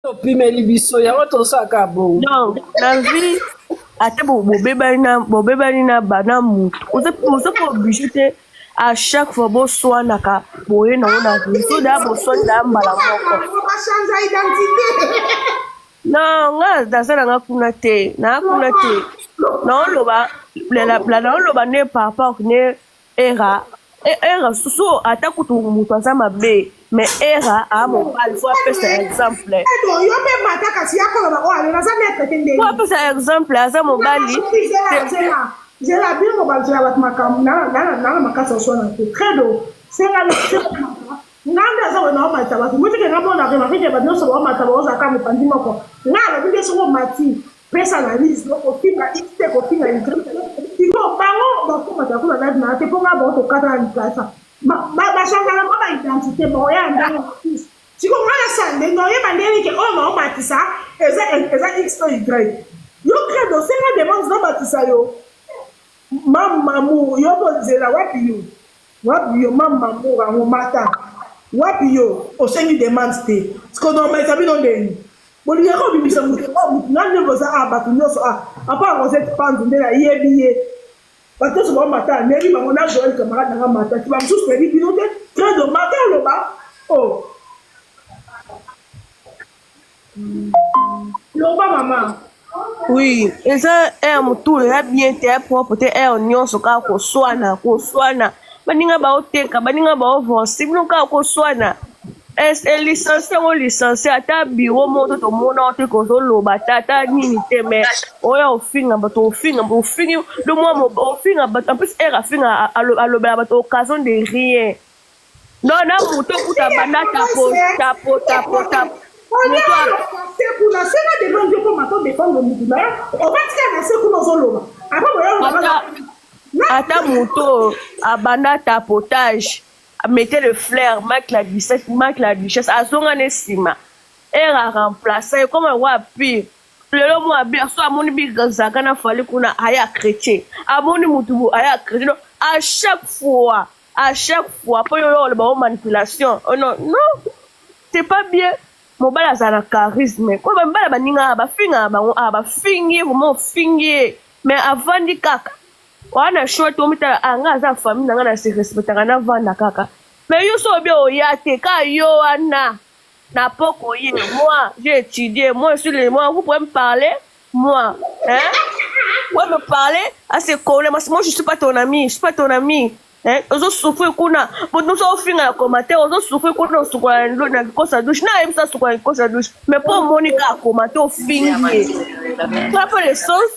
Opimeli biso yango tosalaka bongo. Donc na vie ata bobebani na bobebani na ba na mutu oza oza pas obligé te à chaque fois boswanaka boye nango na réseau da boswani na mbala moko. Bachange identité. Non, nga naza na nga kuna te, na kuna te. Naoloba naoloba nde par rapport ne Era Era susu ata kutu mutu aza mabe mais Era a mobali faut apesa exemple. Edo yo pe mata kasi ya koloba oyo aloba aza maître te ndenge. Faut apesa exemple aza mobali. Zela zela zela bino bobanzela bato makambo na makasi oswana te credo senga nga nde aza boye naomata bato moteke nga mona remarke ke bato nyonso baomata baozalaka mopanzi moko nga alobi nde soki omati Pesa analyse no kofinga x te kofinga y sikoyo bango bakomata kuna live na te mpo nga bango tokata na likasa bachangaka bango ba identité baoya ndenge mosusu sikoyo nga nasala ndenge oyeba ndenge ke oyo naomatisa eza eza x to y yo credo senga demande nabatisa yo mamamour yo bozela wapi yo wapi yo mamamour yango mata wapi yo osengi demande te sikoyo naomatisa bino ndenge Bolingaka kobimisa moto oyo moto nga nde boza a bato nyonso a apa Rosette Panzu nde nayebi ye bato nyonso bango mata nayebi bango na Joël camarade nanga mata ti bamosusu nayebi bino te credo mata oloba o oh. Loba mama. Oui, eza air motu eza bien te ya propre te air nyonso kaka koswana koswana baninga baoteka baninga baovanse bino kaka koswana licencie yango licencie ata biro moko to tomona yo te kozoloba ata ata nini te mais oya ofinga bato ofinga ofingi do mwa ofinga bato en plus air afinga alobela bato occasion de rien non na moto okuta banda tapo tapo tapo tapo kuna senga demande yo koma to defendre mutu na yo ovatika na se kuna ozoloba ata moto abanda tapotage mettez le flair Mike la duchesse Mike la duchesse azonga ne nsima ere a remplace ye comme roi pire lelo mwa bien so amoni bizaka na fali kuna aya chrétien amoni mutu aya chrétien donc à chaque fois à chaque fois mpo yo oloba o manipulation oh non non c'est pas bien mobali azala na charisme koyo bamibala baninga bafingaka bango a bafingi ye vraiment ofingi ye mais avandi kaka Wana choix te omitala ah nga aza famille na nga na se respectaka na vanda kaka mais yo so obi oya te ka yo wana na poko ye moi j'ai étudié moi je suis le moi vous pouvez me parler moi hein vous pouvez me parler à se coller moi, moi je suis pas ton ami je suis pas ton ami hein ozo souffrir kuna moto mosusu ofinga na commentaire ozo souffrir kuna osukola na kikosa douche na yebisa osukola na kikosa douche mais mpo omoni kaka commentaire ofingi ye ça fait le sens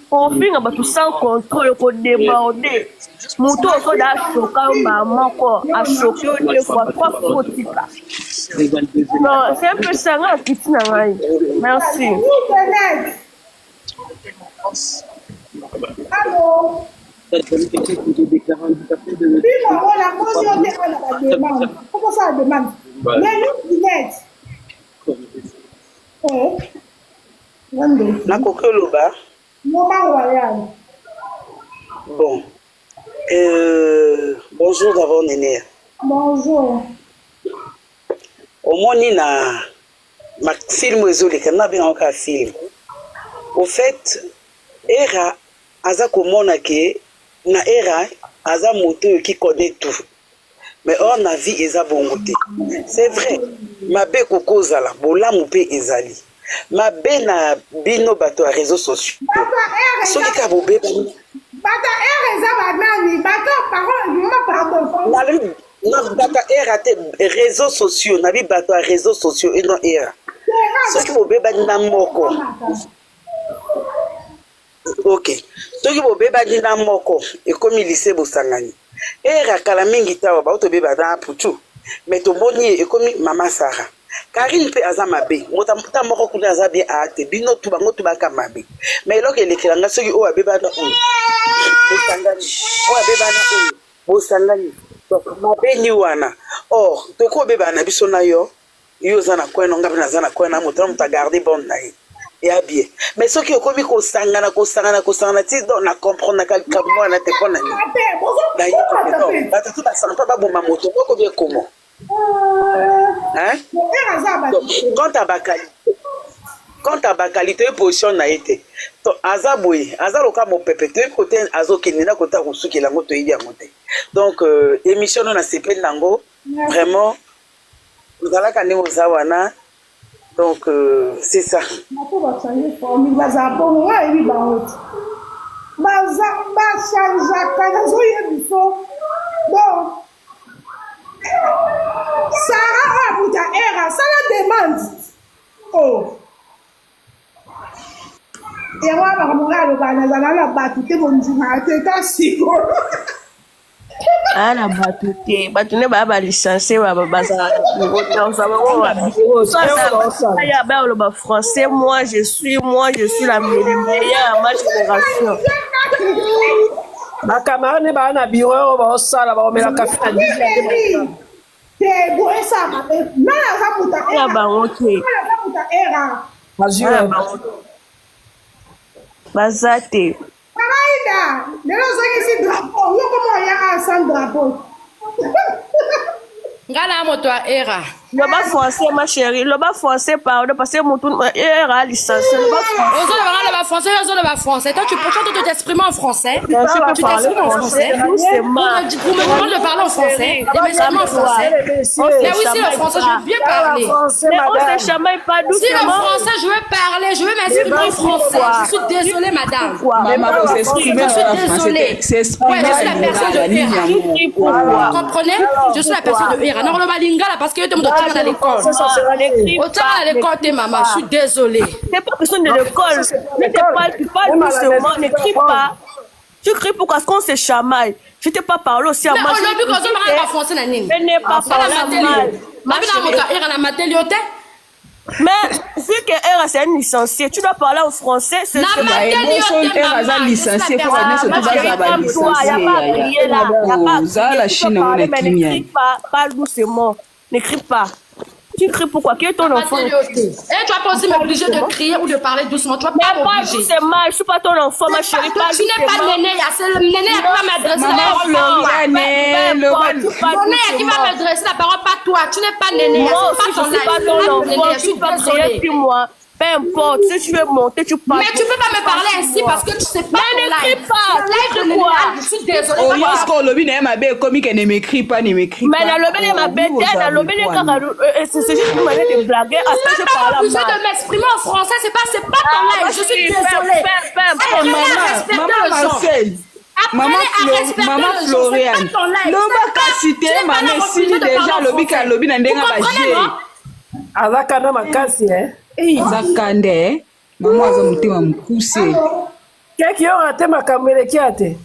Kofinga bato sans contrôle, ko deborder. Moto oyo da achoka yo mbala moko, achoke yo deux fois, trois fois otika. Non, c'est un peu ça, nga akiti na ngai. Merci. Allô? Bino wana moni yo te ana ba demande. Okosala demande. Mais nous, Ginette. Eh. Nakoki oloba? Loba royal. Bon. Bonjour d'abord Neneya. Bonjour. Omoni na ma film ezoleka na benga kaka film. Au fait Era aza komona ke na Era aza moto oyo qui connaît tout. Mais or na vie eza bongo te. C'est vrai mabe ekoki ozala bolamu pe ezali. Mabe na bino bato ya reseaux sociaux soki kaka bobebani. Bato ya ere eza ba nani? Bato ya parole mama pardon. Nalobi na bato ya era te reseaux sociaux nabi bato ya reseaux sociaux et non era. Soki bobebani na moko. Ok soki bobebani na moko ekomi lycee bosangani era kala mingi te awa bauti obeba na putu mais tomoni ye ekomi mama Sarah Carine pe aza mabe moto ata moko kuna aza bien aa te bino tu bango tu baka mabe mais eloko elekela nga soki oyo abebana oyo bosangani oyo abebana oyo bosangani donc mabe ni wana or tokoki obebana na biso na yo Yo oza na coin no nga pe naza na coin na moto na moto a garder bande na ye ya bien mais soki okomi kosangana kosangana kosangana ti donc na comprendre ka likambo wana te mpo na nini bato tu basanga mpo baboma moto moko bien comment. Hein? Quant à Bakali, quant à Bakali, toyebi position na ye te. Aza boye, aza loka mopepe, toyebi kote azokende na kote akosukela yango, toyebi yango te. Donc euh, émission no nasepeli nango vraiment, ozalaka ndenge oza wana. Donc euh, c'est ça. Bato bachange formule, bazala bongo, nga ayebi bango te, baza bachangeaka, nazoyebi so. Bon, Sara oyo abuta era asala demande o yango wana, makambo ngai aloba, nazala na bato te, bondimaka te, ta sikoyo. Aya na bato te, bato nde baya balicencié, bazala aya bayoloba français. Moi je suis la meilleure à ma génération. Bacamarade nde baa na bureau oyo baosala, baomela kafe na 10. Te, bo esala mabe, nani aza moto ya bango te. Nani aza moto era? Bazwi. Baza te. Mamaida, lelo ozongisi drapeau yo, koma oyaka sans drapeau. Nga na moto ya era. Loba français, ma chérie, loba français, pardon, parce que motu era licencié, loba français. Ozoloba, nga loba français, ozoloba français. Toi, tu toi, tu t'exprimes en français. Je peux Tu parler t'exprimes en français. Doucement. Pour me demander de parler en français et m'exprimer en français. Mais oui, si le français, je veux bien parler. Mais on se chamaille pas. Si le Doucement. français, je veux parler, je veux m'exprimer en français. Je suis désolée, madame. Mama, s'exprimer Je suis en français, désolée. s'exprimer. Ouais, je suis la personne de Era. Pourquoi? Vous comprenez? Je suis la personne de Era. Non, le lingala parce que yo te moto à l'école. Otanga na l'école te, maman, je suis désolée. C'est pas question de l'école. Ne te parle, tu parles doucement, ne crie pas. Tu cries pourquoi? Parce qu'on se chamaille. Je t'ai pas parlé aussi à Mais moi. olobi kozobanga français na nini? Mais n'est pas parlé mal. Babi na moto ya Era na mateli yo te. Mais vu que Era c'est un licencié, tu dois parler en français. C'est Na mateli yo te, Era aza maman. licencié, faut nyonso to bazala Calme-toi, y a pas à crier là. Y a pas à ozala crier. Tu peux chine yango parler, na mais ne kimia. crie pas. Parle doucement. Ne crie pas. Tu cries pourquoi? Qui est ton enfant? Mateli yo te. Et tu vas pas aussi m'obliger de crier ou de parler doucement. Tu vas Mais pas parle m'obliger. doucement, je suis pas ton enfant, ma chérie. Toi, Parle tu n'es pas doucement. Néné, c'est le Néné qui va m'adresser la Maman parole, pas toi. Floriane, Peu importe, tu parles Néné qui va doucement. m'adresser la parole, pas toi. Tu n'es pas Néné, Moi c'est aussi, pas ton je suis pas live. ton Néné, enfant. je suis Tu peux crier désolée. sur moi. Peu importe. Si tu veux monter, tu parles. Mais tu peux pas me parler ainsi parce que tu sais pas Mais ton ne crie live. pas. Le live Tu de cries Néné, quoi? je suis désolée. Oyoska olobi na ye mabe ekomi ke ne m'écris pas, ne m'écris Mais pas. nalobeli mabe te, nalobeli kaka, c'est juste une manière de blaguer à ce que je Tu parle pas obligé mal. de m'exprimer en français, c'est pas ton Ah, live. Je suis peu, désolée. peu, peu importe. Apprenez à Mama, respecter mama les gens. Marcel, Apprenez mama à Flo, respecter mama les gens. C'est Floriane, pas ton live. loba C'est pas- kasi tu te n'es pas mama là esili obligé de déjà parler en alobi ka français. alobi na ndenge Vous comprenez, baje non? Aza kanda makasi e. Aza kanda e, mama aza motema mokuse. Keki yo ate makambo eleki ya te.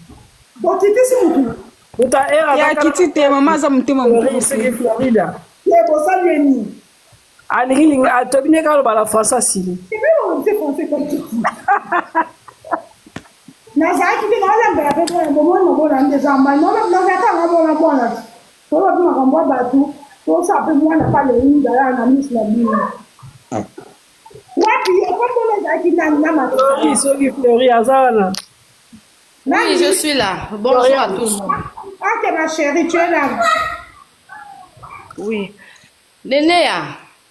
Bokitisi mutu. Moto era. Ya kiti te, mama aza motema mokuse. Soki Florida Te, bosali ye nini? Alingi lingi atobi ndenge aloba na français asili. Ebe français kokiti, nazalaki te, naolembela mpe mwana bomoni mabona nde eza mai, nazalaka nga mwana mwana ti toyoba mpe makambo ya bato, tosala mpe mwana pale nzala na miso na bino wapi okombona ezalaki nani na Soki soki Flori aza wana. Oui, je suis là. Bonjour à tout le monde. Ok, ma chérie, tu es là. Oui. Nénéa,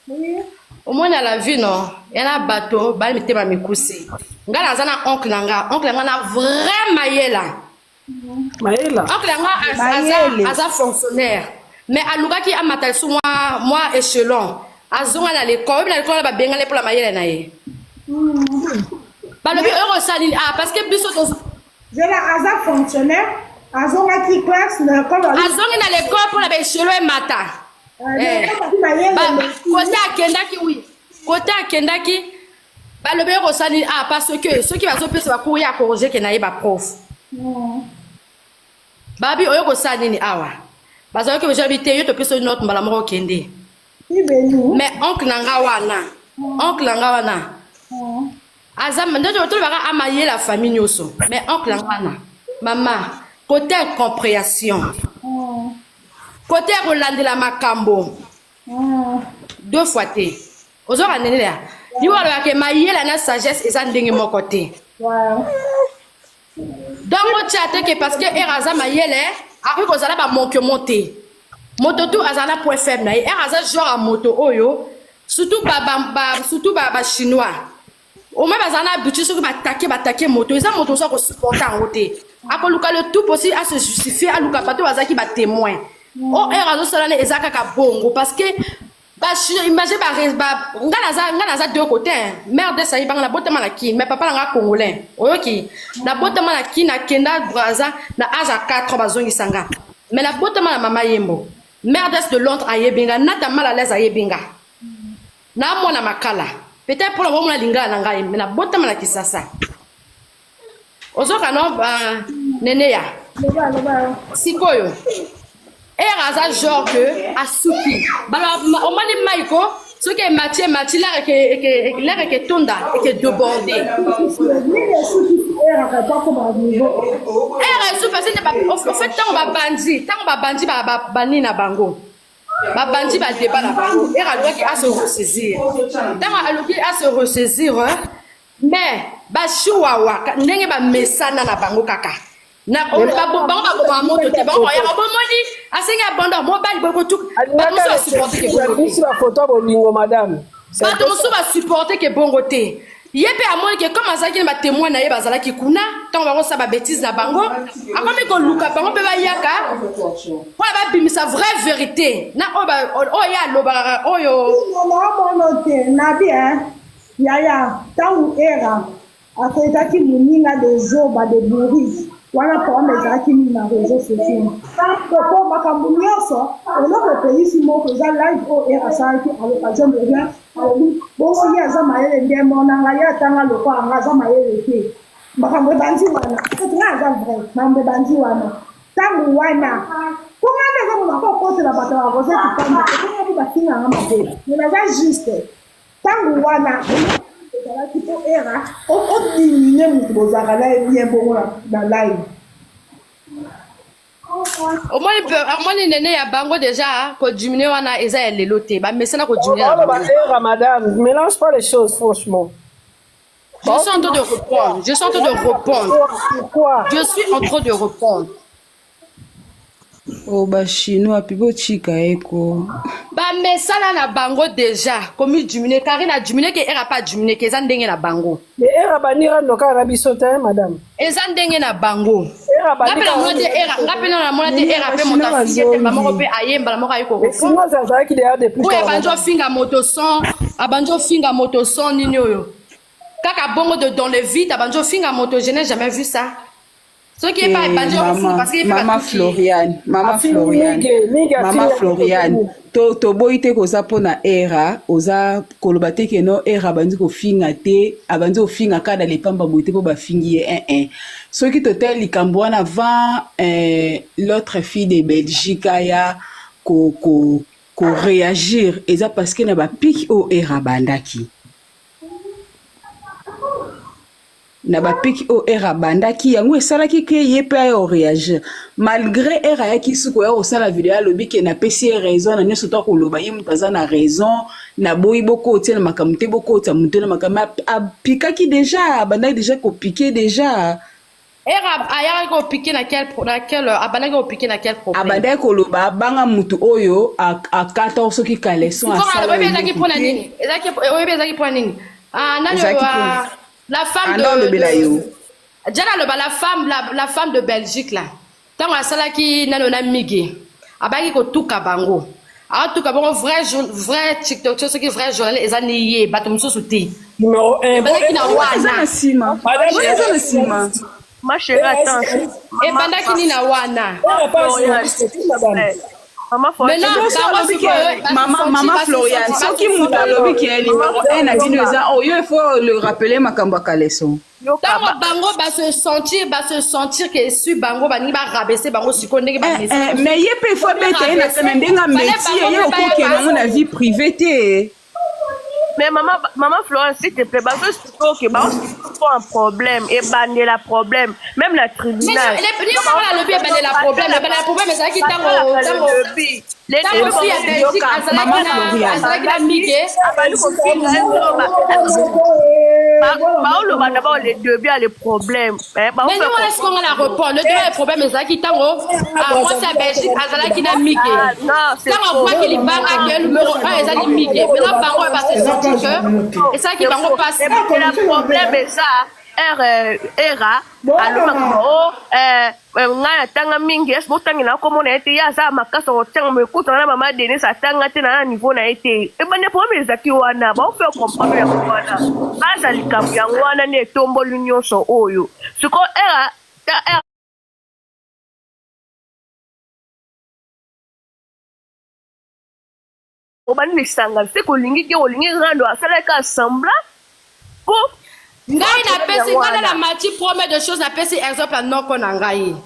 Oui. Omoni na la vie, non, ya na bato bali mitema mikuse. Nga naza na oncle na nga, oncle na nga na vrai mayela. Mayela. Oncle na nga Mayele. aza fonctionnaire, mais alukaki amata lisusu mwa échelon, azonga na l'école. Oyebi, na l'école wana babengani mpola mayele na ye. Balobi oyo kosala nini? Ah, parce que biso Zela, aza fonctionnaire, azongaki classe na école. Azongi na l'école mpona baéchelon emata. Kote akendaki, oui, kote akendaki, balobi oyo kosala nini? Ah, parce que soki bazopesa bacours, ye acorriger ke na ye baprof. Babi oyo kosala nini awa? Bazalaki besoin te, yo topesa yo note mbala moko, okende. Mais oncle na nga wana, oncle na nga wana aza nde tolobaka amayela famille nyonso, mais oncle na nga wana, mama, côté incompréhension, côté ya kolandela makambo deux fois te, ozoka ndenge ya yo alobaka mayela na sagesse eza ndenge moko te. Donc otia te ke parce que ere aza mayele, akoki kozala bamanquement te. Moto tout azala na point faible na ye. Era aza genre ya moto oyo surtout ba ba, ba surtout ba, ba chinois. Au moins bazala na habitude soki batake batake moto eza moto mosusu akosupporte yango te. Akoluka le tout possible a se justifier aluka bato bazalaki ba témoin. O era azosala ne eza kaka bongo parce que Ba chinois imagine ba ba nga naza nga naza deux côtés hein. Mère de sayi banga na botama na kin mais papa na nga congolais. Oyoki na botama na kin na kenda Brazza na âge à 4 ans bazongisa nga. Mais na botama na mama Yembo. Mère de Londres ayebi nga nata mal à l'aise ayebi nga. Na mwana makala. Peut-être pour la mona lingala na ngai mais na botama na Kisasa. Ozoka no ba nene ya. Sikoyo. Era aza genre que asuki. Bala omoni Maiko soki emati emati lere eke eke lere eke tonda eke débordé. Era esu parce que au fait tango babandi tango babandi ba ba banini na bango. Babandi ba débat na bango. Era alobaki a se ressaisir. Tango alobi a se ressaisir Mais ba chihuahua ndenge ba mesana na bango kaka na bango babomaka moto te bango bayaka bomoni asengi abandon mobali boye kotuka bato mosusu basupporte ke bongo te bafoto bolingo madame bato mosusu basupporte ke bongo te ye mpe amoni ke comme azalaki na batemoin na ye bazalaki kuna ntango bakosala babétise na bango akomi koluka bango mpe bayaka mpona babimisa vraie vérité na oyo ye alobaka oyo naomono te nabi Yaya tangu Erra a traitaki muninga de zoba de bourrique wana problème ezalaki nini na reseaux sociaux? Po makambo nionso eloko epelisi moto eza live oyo Erra asalaki à l'occasion de rien alobi bongo ye aza mayele nde mona nga ye atanga lokola nga aza mayele te makambo ebandi wana peut nga aza vrai makambo ebandi wana tangu wana po nga nde eza mona kokotela bato ya Rosette pamba te po nga mpe bafinga nga mabe mais naza juste Tango wana ezalaki po era o diminuer mutu bozalaka na ye bien bongo na live. Omoni pe omoni nene ya bango dejà ko diminuer wana eza ya lelo te ba mesana ko diminuer na bango. Era madame, mélange pas les choses franchement. Je suis en train de répondre. Je suis en train de répondre. Pourquoi? Je suis en train de répondre. Oh ba chinois pi botika ye ko. Ba mesana na bango dejà komi diminuer Carine a diminuer ke era pa diminuer ke eza ndenge na bango. Mais era bandi rando kaka na biso te madame. Eza ndenge na bango. Era Nga pe na mona te era nga pe na mona te era pe moto afingi te mbala moko pe aye mbala moko aye ko répondre. Azalaki deja depuis. Oyo abandi ofinga moto sans abandi ofinga moto sans nini oyo. Kaka bongo de dans le vide abandi ofinga moto je n'ai jamais vu ça. soki ye pa ebandi eh, parce que mama Floriane mama Floriane mama Floriane to toboyi te koza mpona era oza koloba te ke no era abandi kofinga te abandi kofinga kaka na lepamba boye te mpo bafingi ye eh, eh. Soki totali likambo wana avant eh, l'autre fille de Belgique aya ko, ko, ko réagir eza parce que na bapiki oyo era abandaki na ba pique oyo Erra abandaki yango esalaki ke ye pe aya reagir malgre Erra ayaki su koya kosala video alobi ke napesi ye raison na nyonso to akoloba ye moto aza na raison naboyi bokotia na makambo te bokotia moto na makambo apikaki deja abandaki deja kopike deja Era ayaki kopike na quel na quel abandaki kopike na quel problème abandaki koloba banga mutu oyo akata soki caleçon asala ezalaki mpona nini ezalaki oyebi ezalaki mpona nini ah nani oyo la femme de alobela yo Jana aloba la femme la, la femme de Belgique là ntango asalaki nano na Migue abaki kotuka bango atuka bango vrai vrai TikTok soki vrai journal eza ni ye bato mosusu te numéro 1 ebandaki na wana na nsima wana eza na nsima Ma chérie, attends. Ebandaki nini na wana? Mama Florian, soki moto alobi ke numéro 1 na bino eza oyo, il faut le rappeler makambo ya caleçon. Ntango bango ba se sentir ba se sentir ke esu bango balingi ba rabaisser bango sikoyo ndenge ba eh, eh, mais ye mpe faut abeta ye na ndenge ametie ye okokende yango na vie privée te. Mais maman, maman Florence, s'il te plaît, bazo expliquer que bazo expliquer un problème et bandela problème, même la tribunal. Mais les maman alobi ebandela problème, ebandela problème ezalaki tango tango tango fille ya Belgique azalaki na azalaki na Migue. Baoloba d'abord le début ya le problème. Mais ndenge wana sikoyo nga na répondre le début ya problème ezalaki ntango mwasi ya Belgique azalaki na Mike. Ntango abwaki libanga ke numero 1 ezali Mike. Maintenant bango oyo ba se sentir que esalaki bango pasi. Problème eza era alobaka o ngai natanga mingi esi botangela nkombo na ye te ye aza makasi akotanga mekutana na mama Denise atanga te na niveau na ye te ebande problème ezalaki wana baofe comprendre yango wana baza likambo yango wana nde etomboli nyonso oyo sikoyo era ta obandi lisanga se kolingi te olingi rando asalaki assembla po ngai napesi ngai na mati première de chose napesi exemple ya noko na ngai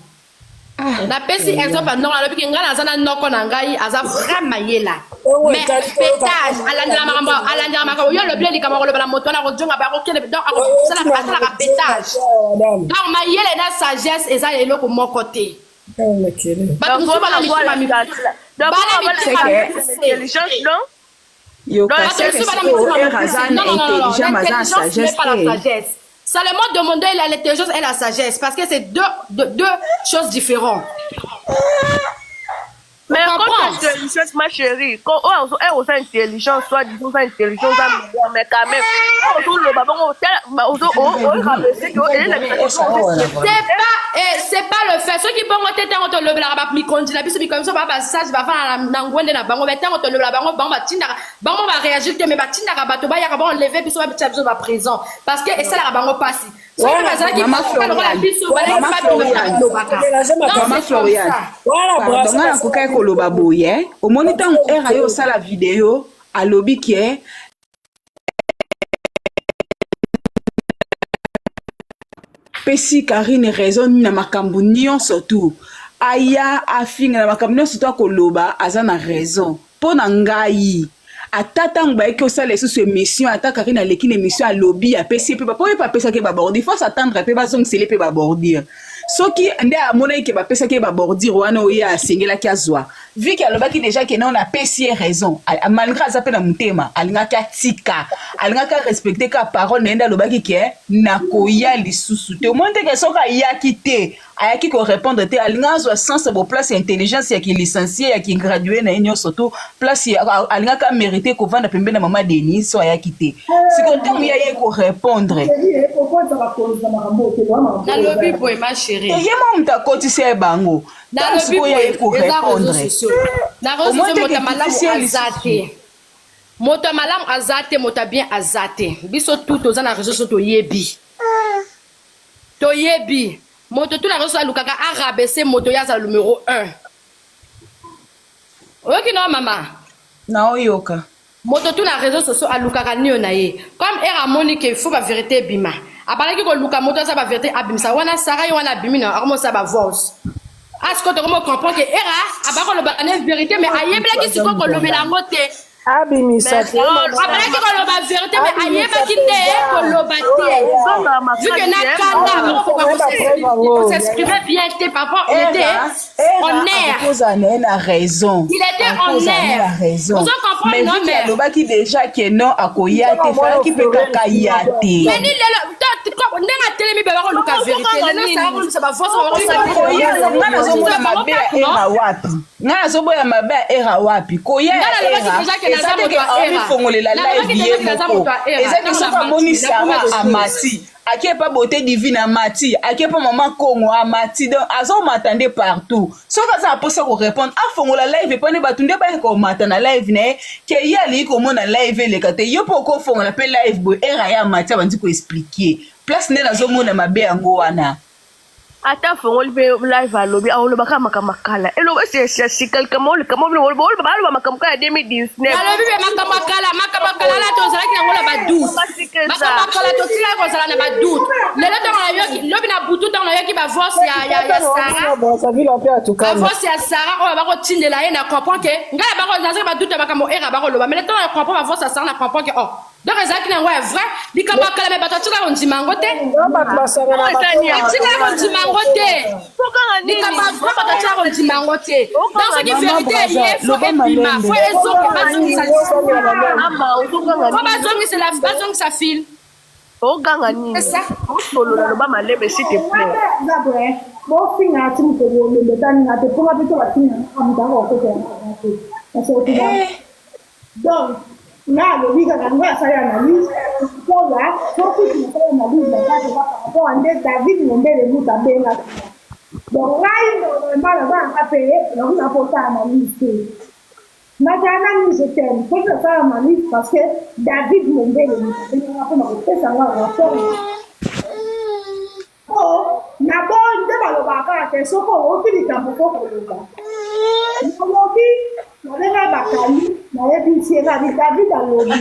napesi exemple ya noko nalobi ke ngai naza na noko na ngai aza vrai mayela mais petage alandela makambo alandela makambo yo olobi likambo akoloba na moto wana akozonga ba akokende donc asalaka petage donc mayele na sagesse eza eloko moko te bato mosusu bana mitema bana mitema intelligence donc L'intelligence n'est pas la sagesse. Seulement demander l'intelligence et la sagesse parce que c'est deux choses différentes. Mais quand tu es intelligente, ma chérie, quand on est intelligent, soit disons intelligent, mais quand même, c'est pas le fait. Ceux qui bongo te tango to lobela ba mikonzi na biso mikonzi ba ba sage ba fa na ngwende na bango mais tango to lobela bango bango ba tindaka bango ba réagir te mais ba tindaka bato ba yaka ba enlever biso ba bitia biso ba prison parce que esalaka bango pasi. Soki bazalaki lokola biso bazalaki ba Mama Florian, pardon, nga nakokaki koloba boye omoni ntango era yo osala video alobi ke pesi Karine raison na makambo nyonso tu aya afinga na makambo nyonso tu akoloba aza na raison mpo na ngai ata ntango bayaki osala lisusu émission ata Karine aleki na émission alobi apesi ye mpe po ye mpe apesaki ye babordure faut s'attendre mpe bazongisele mpe babordure soki nde amonaki ke bapesaki ye babordure wana oyo asengelaki azwa vu ke alobaki déjà ke non apesi ye raison malgré aza mpe na motema alingaki atika alingaki arespecte ka parole na ye nde alobaki ke nakoya lisusu te omoni te ke soki ayaki te ayaki korépondre te alingaki azwa sens bo place ya intelligence ya kilicencie ya kigradue na ye nyonso to place alingaki amérite kovanda pembeni na mama Denis so ayaki te sikoyo ntango ye aye korépondre nalobi boye ma chérie ye mo moto akotisi ye bango ntango sikoyo aye korépondre na réseau sociaux moto ya malamu aza te moto ya malamu aza te moto ya bien aza te biso tu toza na réseau sociaux toyebi toyebi moto tu na réseau alukaka arabaisser moto ye azala numéro 1 oyoki no mama naoyoka moto tu na réseau sociaux alukaka nio na ye comme ere amoni ke faut bavérité ebima abandaki koluka moto aza bavérité abimisa wana sara ye wana abimi na akomosala bavoice asiko tokomo comprendre ke era abaki koloba na vérité mais ayebelaki sikoyo kolobela yango te abimisa te abandaki koloba vérité mais ayebaki nde koloba te vu que na kanda bakokoka kosexprime bien te papa il était en air akozala na ye na raison il était en air na raison ozo comprendre mais non vu mais alobaki déjà ke non akoya te falaki mpe kaka ya te mais ni lelo ndenge atelemi be bakoluka vérité lelo sara kolusa bavoice koya nga nazomona mabe ya era wapi nga nazoboya mabe ya era wapi koya Nga ya nalobaki era déjà ke naza eza moto teke ya era. amifongolela Nalobaki live déjà ye ke naza moko moto ya era. eza ke Ntango soki na amoni mati, na sara première des amati ake pa beauté divine amati ake pa mama kongo amati donc azomata nde partout soki aza na mposa korépondre afongola live epa nde bato nde baya komata na live na ye ke ye alingi komona live eleka te yo mpo okofongola mpe live boye era ye amati abandi koexpliquer place nde nazomona mabe yango wana ata fongoli mpe live alobi alobaka makambo akala eloba esi sika likambo likambo aloba makambo kaka ya 2019 nalobi mpe makambo akala makambo akala ala tozalaki yango na badoute makambo akala totikaki kozala na badoute lelo ntango nayoki lobi na butu ntango nayoki bavoice ya sara bavoice ya sara oyo bakotindela ye na comprend ke ngai nazalaki badoute ya makambo era bakoloba mais ntango na comprend bavoice ya sara na comprend ke oh donc ezalaki na yango ya vrai likambo ya kala me bato atikala kondima yango te atikala kondima yango te likambo ya vrai bato atikala kondima yango te donc soki vérité eye faut ebima faut ezoka bazongisa fo bazongisela bazongisa fil. Oganga nini? Osolola loba malembe s'il te plaît. Nga boye bofinga ti mokolo olombe taninga te mponga mpe to bafinga moto akokotela nga te parce que donc nga alobi kaka nga asali analyse mpola soki nasali analyse na kati eza par rapport a nde David Mombele moto abengaki nga. Donc ngai normalement naza nanga mpe nakoki na kosala analyse te. Nazala nanu je t'aime soki nasala analyse parce que David Mombele moto abengaka mpona kopesa nga rapport po na boyi nde balobaka kaka te soki oyoki likambo fo koloba. Nalobi nabenga bakali nayebisi ye kaka David alobi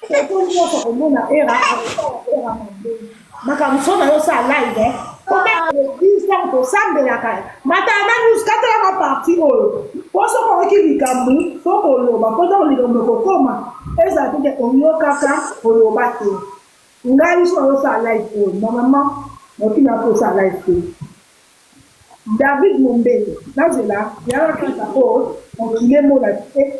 Poto nyonso komona era akosala era mabe makambo so nayo osala live eh. Eglise ntango tosambelaka matala na news katelaka parti oyo mpo soki oyoki likambo fo koloba mpo ntango likambo ekokoma ezala te ke oyokaka oloba te. Ngai so nazosala live oyo normalement nakoki na kosala live te. David Mombele nazela yaka kaka po mokili emona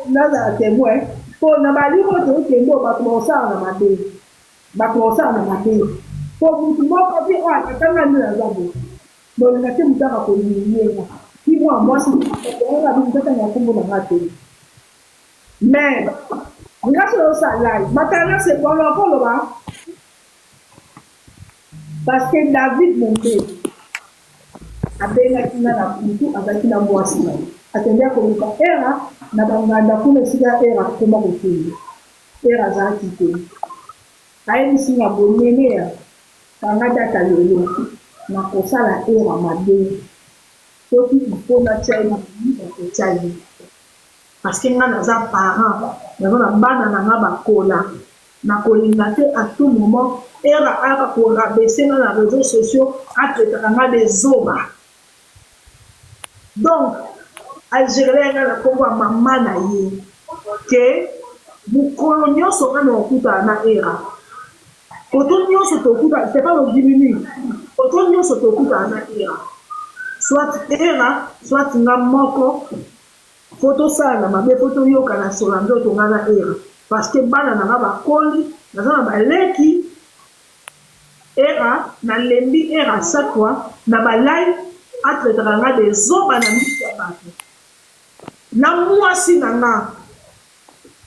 nazala temoin po na ba livre oyo tokende oyo bato bakosala na mabe bato bakosala na mabe po mutu moko te oyo ata nga nde naza boye bolinga te mutu aka kohumilie nga ti mwana mwasi nga mutu atanga kombo na nga te mais nga so nazosala live matala se bon koloba Parce que David Mombele abengaki nga na butu azalaki na mwasi na ye akendeki koluka Era na ba nganda kuna esika Era akoma kokende Era azalaki te ayebisi nga boye Neneya kanga data lelo nakosala Era mabe soki il faut natia ye na nakotia ye parce que nga naza parent naza na bana na nga bakola Nakolinga te à tout moment Erra ayaka ko rabaisser nga na reseaux sociaux a traitaka nga de zoba. Donc a gerelaki nga na kombo ya mama na ye que mukolo nionso nga nakokutana na Erra, koto nionso tokutana, c'est pas no diminue, koto nionso tokutana na Erra, soit Erra soit nga moko Faut tosalana mabe faut toyokana solo ya nzoto nga na Erra parce que bana na nga bakoli naza na ba leki Erra na lembi Erra chaque fois na ba live a traitaka nga de zoba na misu ya batu na muasi na nga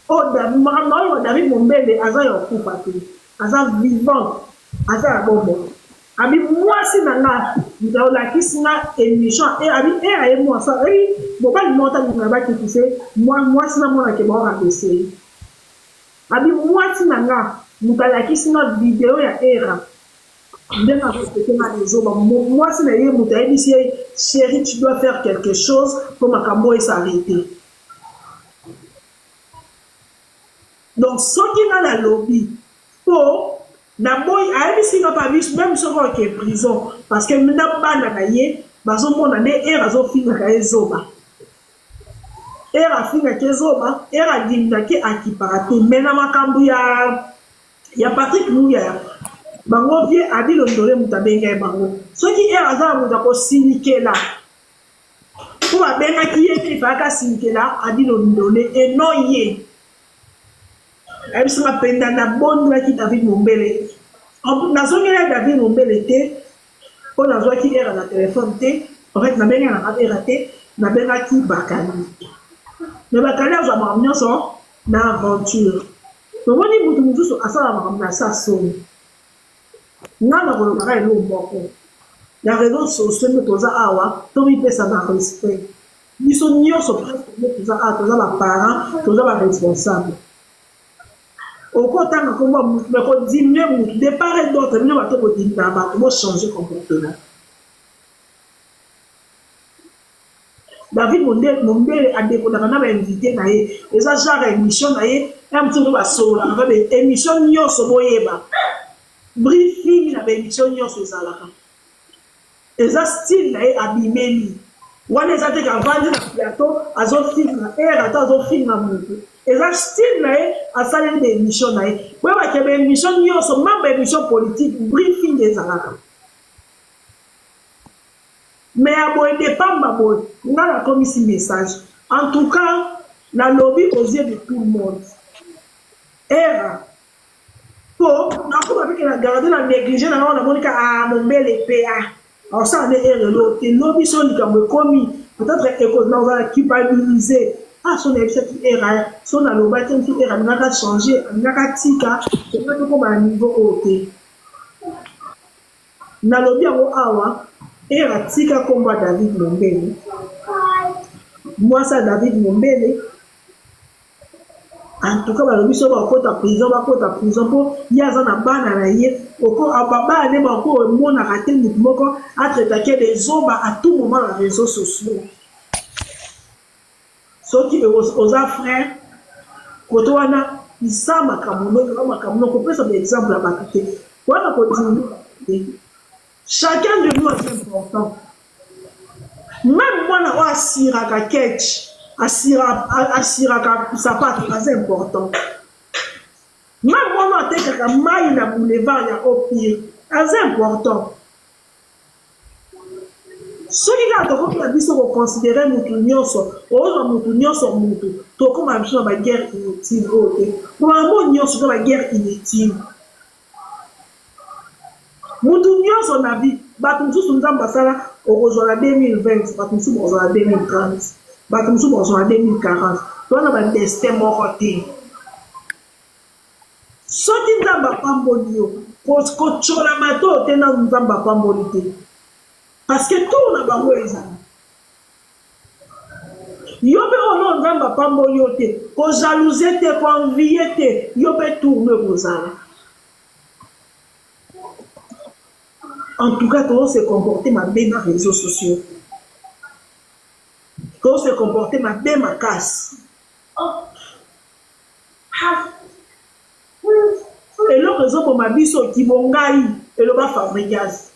oyo makambo naoloba David Mombele aza ya kokufa te aza vivant aza ya bomoi Abi mwasi na nga mutu olakisi nga emission e abi e aye mwasi oyebi mobali moko ta linga ba kitise mwasi na mwana ke bao rabaisse ye abi mwasi na nga mutu alakisi nga video ya era ndenge azo traite nga de zoba mwasi na ye mutu ayebisi ye chérie tu dois faire quelque chose po makambo oyo esarrete donc soki nga nalobi Po na boyi ayebisi nga pa biso meme soki oke prison parce que na bana na ye bazo mona nde heure azo fingaka ye zoba heure afingaka ye zoba heure adimnake akipaka te mais na makambo ya ya Patrick Muyaya bango vie Abi Londole moto abenga ye bango soki heure aza na moto akosilikela po babengaki ye te ifalaki asilikela Abi Londole et non ye. Ayebisi nga penda nabondelaki David Mombele nazongeli David Mombele te mpo nazwaki era na telefone te en fait nabengaki na nga era te nabengaki Bakali mais Bakali azwa makambo nyonso na aventure omoni moto mosusu asala makambo na sa soni nga nakolobaka eloko moko na réseau sociaux nde toza awa tomipesa na respect Biso nionso presque nde toza awa toza ba parents toza ba responsable okoki otanga kombo ya mutu mais ko diminuer mutu de part et d'autre bino bato bo diminuaka bato bo changer comportement David Mombele adekonaka na ba invité na ye eza genre ya émission na ye ya mosusu basololaka ba émission nyonso boyeba briefing na ba émission nyonso ezalaka Eza style na ye abimeli wana eza te ke avandi na plateau azo finga erra to azo finga mutu eza style na ye asaleli ba emission na ye boyeba ke ba emission nionso meme ba emission politique briefing ezalaka mais ya boye de pamba boye nga nakomisi message en tout cas nalobi aux yeux de tout le monde erra po nakoma pe remarque na garde na néglige na ngai, namoni ka ah, mombele pe ah akosala nde ere elo te. Lobi so likambo ekomi, peut-être nakozala culpabilise. Ah, so nayebisaki era, so nalobaki mosu, era alingaka change, alingaka tika tonga tokoma na niveau oyo te. Nalobi yango awa, era tika nkombo ya David Mombele, mwasi ya David Mombele. En tout cas, balobi so bakota prison, bakota prison, mpo ye aza na bana na ye. Bana nde bako emonaka te motu moko atraitake de zoba à tout moment na réseaux sociaux. Soki oza frère kote wana, isa makambo no, makambo no, kopesa baexemple ya bato te wana, kodimi te. Chacun de nous est important. Même mwana oyo asiraka ketch, asiraka sapato, aza important. Même mwana oyo atekaka mai na boulevard ya Opire aza important. Soki kaka tokoki na biso koconsidérer mutu nyonso, ozwa mutu nyonso mutu, tokóma na biso na baguerre inutile oyo te. Po bango nyonso eza baguerre inutile. Mutu nyonso na vie, bato mosusu Nzambe asala okozwa na 2020, bato mosusu bakozwa na 2030, bato mosusu bakozwa na 2040. Towana badestin moko te. Soki Nzambe apamboli yo, kotyola to te nanu Nzambe apamboli te, parce que tour na bango ezala. Yo mpe oyo Nzambe apamboli yo te, kojalouser te, koenvier te. Yo mpe tour no ekozala. En tout cas, tozo se comporter mabe na réseaux sociaux, tozo se comporter mabe makasi. Eloko ezoboma biso, kibongai. Eloba Fabrigas.